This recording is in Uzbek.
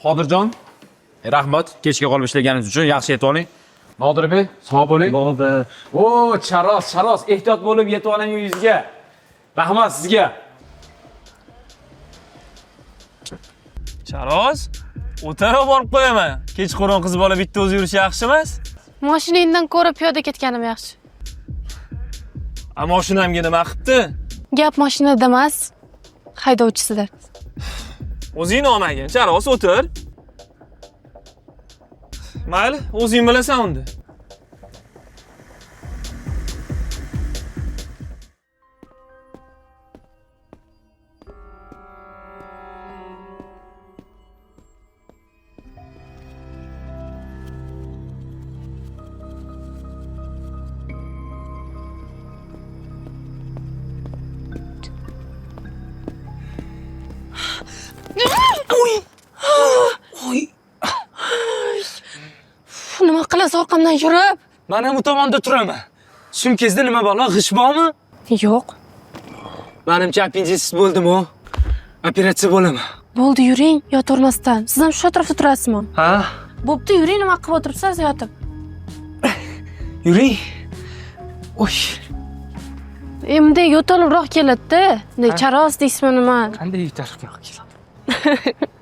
Qodirjon, rahmat kechga qolib ishlaganingiz uchun, yaxshi yetib oling. Nodirbek, sog' bo'ling. Bo'ldi. O, charos, charos, ehtiyot bo'lib yetib oling uyingizga. Rahmat sizga. Charos, o'taroq borib qo'yaman. Kechqurun qiz bola bitta o'zi yurishi yaxshi emas. Mashinangdan ko'ra piyoda ketganim yaxshi. A mashinamga nima qilibdi? Gap mashinada emas, haydovchisida. O'zing olmagin. Charos, o'tir. Mayli, o'zing bilasan unda. Uf, nima qilasiz orqamdan yurib? Mana bu tomonda turaman. Sumkangizda nima balo, g'ish bormi? Yo'q. Manimcha appenditsit bo'ldim u. Operatsiya bo'laman. Bo'ldi, yuring, yotavermasdan. Siz ham shu atrofda turasizmi? Ha? Bo'pti, yuring, nima qilib o'tiribsiz yotib? Yuring. Oy, Endi yo'talibroq keladi-da. Bunday charos deysizmi nima? qanday yutaribroq keladi.